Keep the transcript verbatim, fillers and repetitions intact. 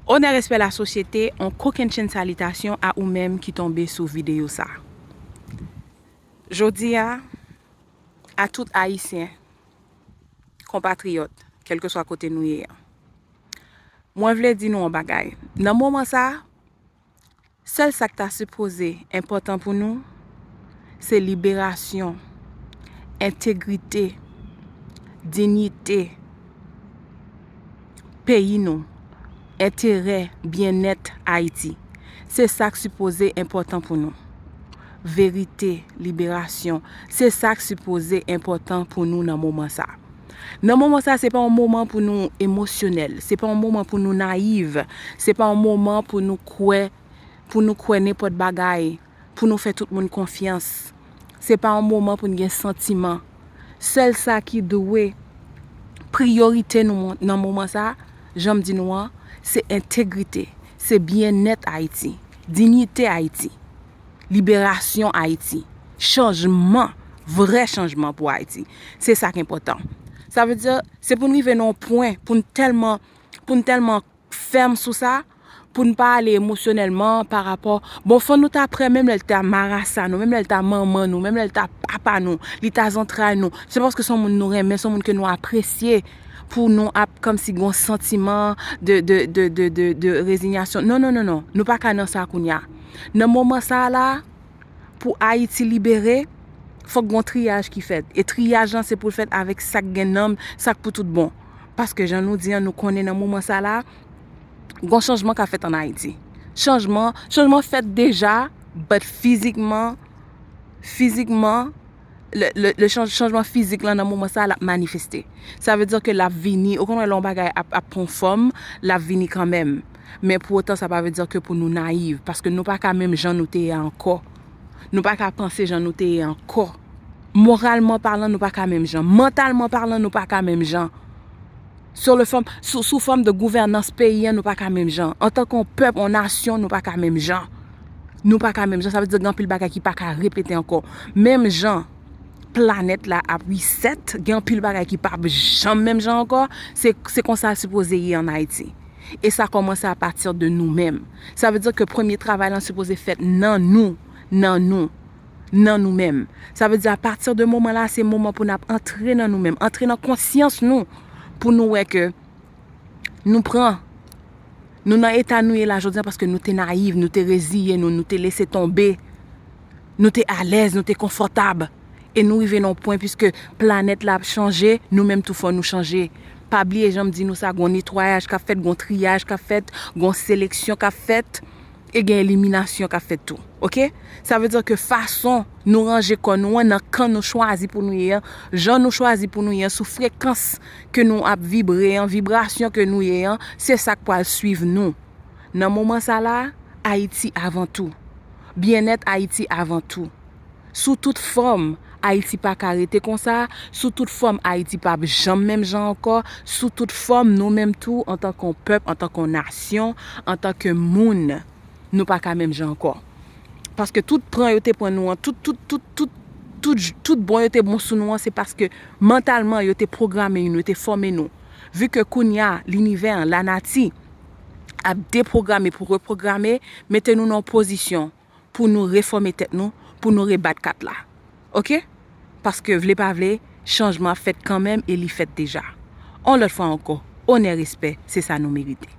Onè, respè, lasosyete, on kokennchenn salitasyon a ou menm ki tonbe sou videyo sa. Jodi a, a tout Ayisyen, konpatriyòt, kèlkeswa kote nou ye a. Mwen vle di nou yon bagay. Nan moman sa, sèl sa k ta sipoze enpòtan pou nou, se liberasyon, entegrite, diyite peyi nou, enterè, byennèt Ayiti. Se sa k sipoze enpòtan pou nou. Verite, liberasyon, se sa k sipoze enpòtan pou nou nan moman sa. Nan moman sa, se pa yon moman pou nou emosyonèl, se pa yon moman pou nou nayiv, se pa yon moman pou nou kwè, pou nou kwè nenpòt bagay, pou nou fè tout moun konfyans. Se pa yon moman pou n gen santiman. Sèl sa ki dwe priyorite nou nan moman sa, jan m di nou an, se entegrite, se byennèt Ayiti, diyite Ayiti, liberasyon Ayiti, chanjman, vrè chanjman pou Ayiti. Se sa k enpòtan. Sa vle di, se pou n rive nan yon pwen, pou n tèlman, pou n tèlman fèm sou sa, pou n pa ale emosyonèlman pa rapò. Bon, fò nou ta prè, menm lè l ta marasa nou, menm lè l ta manman nou, menm lè l ta papa nou, li ta zantray nou. Se paske se yon moun nou renmen, se yon moun ke nou apresye pou nou ap kòmsi gen yon santiman de, de, de, de, de, de rezinyasyon. Non, non, non, non. Nou pa ka nan sa kounye a. Nan moman sa a la, pou Ayiti libere, fòk gon triyaj ki fèt. E triyaj lan se pou l fèt avèk sa k gen nanm, sa k pou tout bon. Paske jan nou di an, nou konnen nan moman sa la, gon chanjman ka fèt an Ayiti. Chanjman, chanjman fèt deja, but fizikman, fizikman, le, le, le chanj, chanjman fizik lan nan moman sa l ap manifeste. Sa vle di ke l ap vini, ou konn wè lè yon bagay ap, ap pran fòm, l ap vini kanmenm. Men pou otan, sa pa vle di ke pou nou nayiv, paske nou pa ka menm jan nou te ye ankò. Nou pa ka panse jan nou te ye ankò. Moralman palan, nou pa ka menm jan. Mantalman palan, nou pa ka menm jan. Sur le fòm, sou, sou fòm de gouvènans peyi an, nou pa ka menm jan. Antanke yon pèp, yon nasyon, nou pa ka menm jan. Nou pa ka menm jan, sa vle di gen anpil bagay ki pa ka repete ankò. Menm jan planèt la ap reset, gen anpil bagay ki p ap janm menm jan ankò, se, se konsa l sipoze ye an Ayiti. E sa kòmanse apati de nou menm. Sa vle di ke premye travay lan sipoze fèt nan nou, nan nou, nan nou menm. Sa vle di apati de moman la, se moman pou n ap antre nan nou menm, antre nan konsyans nou, pou nou wè ke nou pran, nou nan eta nou ye la jodi a paske nou te nayiv, nou te reziye nou, nou te lese tonbe, nou te alèz, nou te konfòtab. E nou rive nan yon pwen, piske planèt la ap chanje, nou menm tou fò nou chanje. Pa bliye jan m di nou sa, gon netwayaj k ap fèt, gon triyaj k ap fèt, gon seleksyon k ap fèt, e gen eliminasyon k ap fèt tou. Oke? Sa vle di ke fason nou ranje kò nou an, nan kan nou chwazi pou nou ye an, jan nou chwazi pou nou ye an, sou frekans ke nou ap vibre an, vibrasyon ke nou ye an, se sa k pral swiv nou. Nan moman sa la, Ayiti avan tou. Byennèt Ayiti avan tou. Sou tout fòm, Ayiti pa ka rete konsa. Sou tout fòm, Ayiti p ap janm menm jan ankò. Sou tout fòm, nou menm tou, antanke yon pèp, antanke yon nasyon, antanke moun, nou pa ka menm jan ankò. Paske tout pran yo te pran nou an, tout, tout, tout, tout, tout, tout bon yo te bon sou nou an, se paske mantalman yo te pwograme nou, yo te fòme nou. Vi ke kounye a, linivè an, lanati, ap depwograme pou repwograme, mete nou nan yon pozisyon pou nou refòme tèt nou, pou nou rebat kat la. Oke? Paske vle pa vle, chanjman ap fèt kanmenm e li fèt deja. On lòt fwa ankò, onè, respè, se sa nou merite.